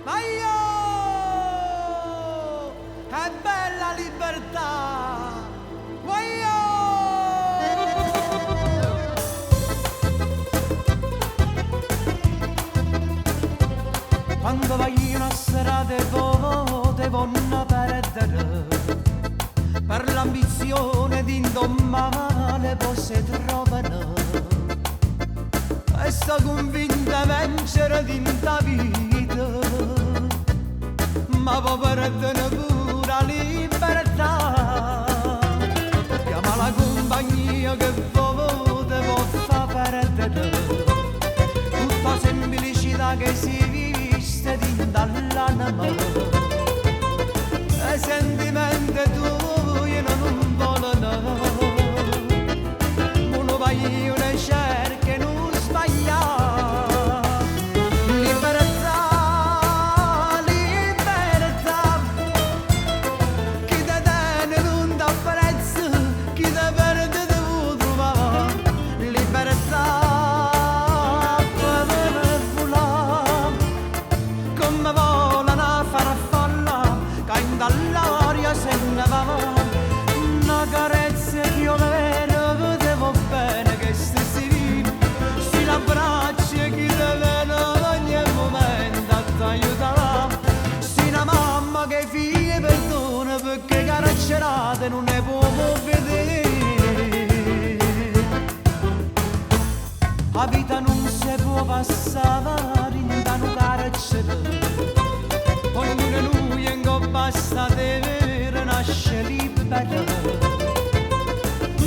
Ma io! È bella libertà! Ma io! Quando vai una serata e vanno perdere per l'ambizione di male poi si trovano e sta convinta a vincere dinta vita ma poi perdono pure la libertà chiama la compagnia che voi te può far perdere tutta semplicità che si viste dall'anima e sentimenti tuoi non volano uno va io ne cerca e non sbaglia libertà libertà chi te tiene non t'apprezza chi te perde te vuol trovare libertà per volare come vola una farfalla che in dall'aria se ne va una carezza che io vero devo bene che stessi vivo si l'abbraccia chi te vede ogni momento a t'aiuterà si una mamma che figlia perdona perché carcerate non ne può vedere la vita non si può passare in da un carcere ognuno di noi in basta deve nasce libero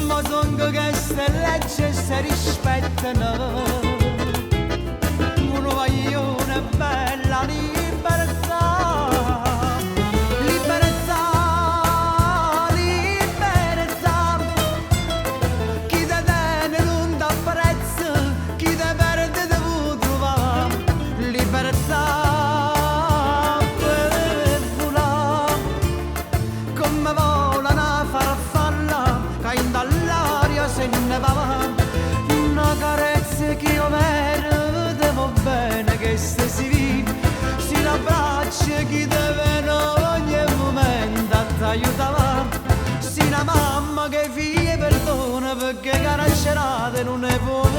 ma sono queste leggi si rispettano uno voglio bella libertà libertà libertà chi te tiene non t'apprezza chi te perde te può trovare libertà per volare come vola una farfalla che in dall'aria se ne va una carezza che io vero devo bene che stessi vivo si l'abbraccia chi deve ogni momento a t'aiutare si una mamma che figlia perdona perché carcerate non ne può